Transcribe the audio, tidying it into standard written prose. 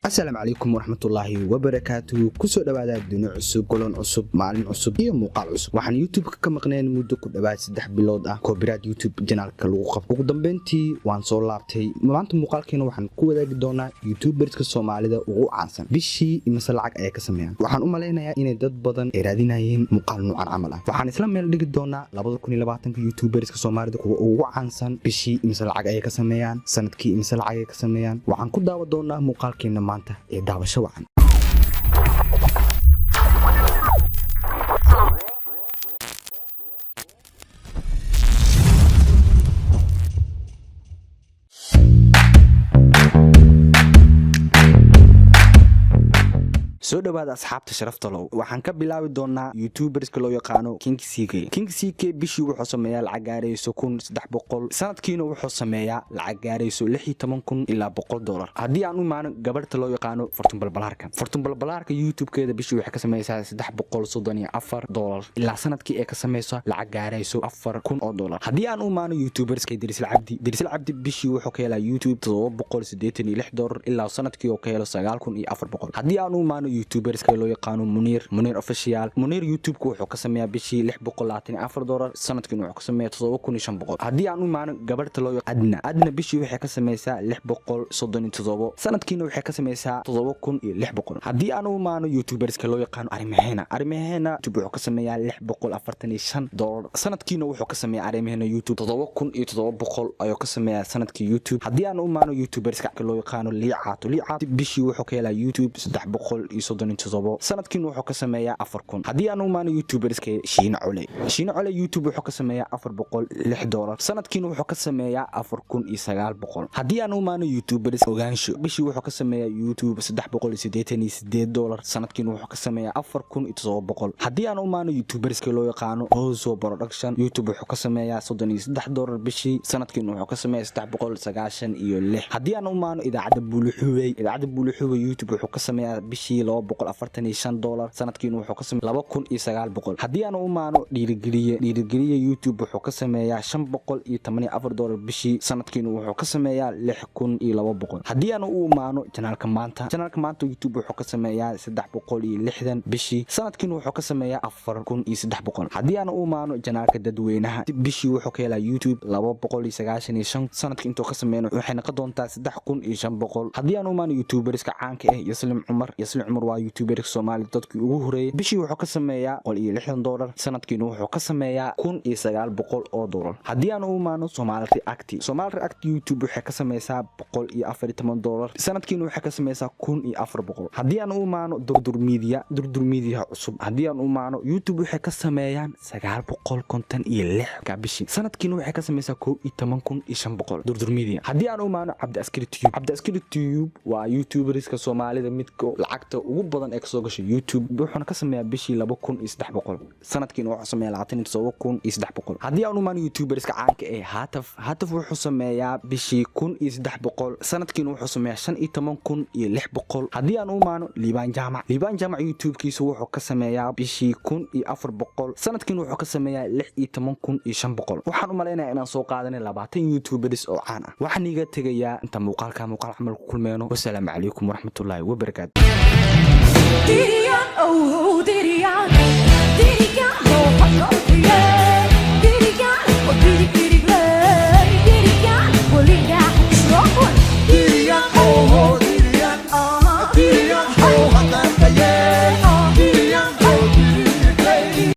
Asalaamu calaykum waraxmatullaahi wabarakaatuhu. Kusoo dhawaada duno cusub, golon cusub, maalin cusub iyo muuqaal cusub. Waxaan YouTube ka maqneen muddo ku dhowaad 3 bilood ah. Copyright YouTube channelka lagu qabto. Ugu dambeyntii waan soo laabtay. Maanta muuqaalkeena waxaan ku wadaagi doonaa youtuberska Soomaalida ugu caansan bishii imise lacag ayay ka sameeyaan. Waxaan u malaynayaa inay dad badan ay raadinayeen muuqaal nuucan camal ah. Waxaan isla meel dhigi doonaa 2020-ka youtuberska Soomaalida kuwa ugu caansan bishii imise lacag ayay ka sameeyaan, sanadkii imise lacag ayay ka sameeyaan. Waxaan ku daawa doonaa muuqaalkeena maanta ee daawasho wacan. Soo dhawaada asxaabta sharafta low. Waxaan ka bilaabi doonaa youtuberska loo yaqaano King CK. King CK bishii wuxuu sameeyaa lacag gaarayso 1300, sanadkiina wuxuu sameeyaa lacag gaarayso 16,000 ilaa $100. Haddii aan u imaano gabarhta loo yaqaano Fortun Balbalaarka, Fortun Balbalaarka YouTube-keeda bishii waxay ka sameysaa $334, ilaa sanadkii ay ka sameyso lacag gaarayso $4,000. Haddii aan u imaano youtuberska Dirisal Cabdi, Dirisal Cabdi bishii wuxuu ka helaa YouTube $786, ilaa sanadkii oo ka helo 9400. Haddii aan u imaano youtuberska loo yaqaano Muniir, Muniir Official, Muniir YouTube-ka wuxuu ka sameeyaa bishii $624, sanadkiina wuxuu ka sameeyaa 7500. Haddii aan u imaano gabarhta loo yaqaano Adna, Adna bishii waxay ka sameysaa 637, sanadkiina waxay ka sameysaa 7600. Haddii aan u imaano youtuberska loo yaqaano Arrimaheena, Arrimaheena YouTube wuxuu ka sameeyaa $645, sanadkiina wuxuu ka sameeyaa Arrimaheena YouTube 7700 ayuu ka sameeyaa sanadkii YouTube. Haddii aan u imaano youtuberska loo yaqaano Liicaato, Liicaato bishii wuxuu ka helaa YouTube 337, sanadkiina wuxuu ka sameeyaa 4000. Haddii aan u imaano youtuberska Shiina Cole, Shiina Cole YouTube wuxuu ka sameeyaa $406, sanadkiina wuxuu ka sameeyaa 4900. Haddii aan u imaano youtubers Ogaansho, bishii wuxuu ka sameeyaa YouTube $388, sanadkiina wuxuu ka sameeyaa 4700. Haddii aan u imaano youtuberska loo yaqaano Hoso Production, YouTube wuxuu ka sameeyaa $33 bishii, sanadkiina wuxuu ka sameeyaa 396. Haddii aan u imaano Idaacadda Buuluxubey, Idaacadda Buuluxubey YouTube wuxuu ka sameeyaa bishii $245, sanadkiina wuxuu ka sameeyaa 2900. Haddii aan u imaano Dhiirigeliye, Dhiirigeliye YouTube wuxuu ka sameeyaa $514 bishii, sanadkiina wuxuu ka sameeyaa 6200. Haddii aan u imaano channelka maanta, channelka maanta YouTube wuxuu ka sameeyaa 360 bishii, sanadkiina wuxuu ka sameeyaa 4300. Haddii aan u imaano channelka dadweynaha, bishii wuxuu ka helaa YouTube 295, sanadka intuu ka sameeyno waxay noqon doontaa 3500. Haddii aan u imaano youtuberska caanka ah Yaslim Cumar, Yaslim Cumar waa youtuberska Soomaali dadkii ugu horeeyay. Bishii wuxuu ka sameeyaa $160, sanadkiina wuxuu ka sameeyaa $1900. Haddii aan u imaano Soomaali React, Soomaali React YouTube waxay ka sameysaa $114, sanadkiina waxay ka sameysaa 1400. Haddii aan u imaano Durdur Media, Durdur Media cusub haddii aan u imaano YouTube waxay ka sameeyaan 956 ka bishii, sanadkiina waxay ka sameysaa 11,500 Durdur Media. Haddii aan u imaano Cabdi Askari Tube, Cabdi Askari Tube waa youtuberska Soomaalida midka lacagta ugu badan ee kasoo gasha YouTube. Wuxuuna ka sameeyaa bishii 2300, sanadkiina wuxuu sameeyaa 27,300. Haddii aan u imaano youtuberska caanka ee Hataf, Hataf wuxuu sameeyaa bishii 1300, sanadkiina wuxuu sameeyaa 15,600. Haddii aan u imaano Liibaan Jaamac, Liibaan Jaamac YouTube-kiisa wuxuu ka sameeyaa bishii 1400, sanadkiina wuxuu ka sameeyaa 16,500. Waxaan u malaynayaa inaan soo qaadanay 20 youtubers oo caan ah. Waxaan iiga tegayaa inta muuqaalka muuqaal camal ku kulmeyno. Wasalaamu calaykum waraxmatullaahi wabarakaatu. Diriyan, oh, diriyan, diriyan, oh,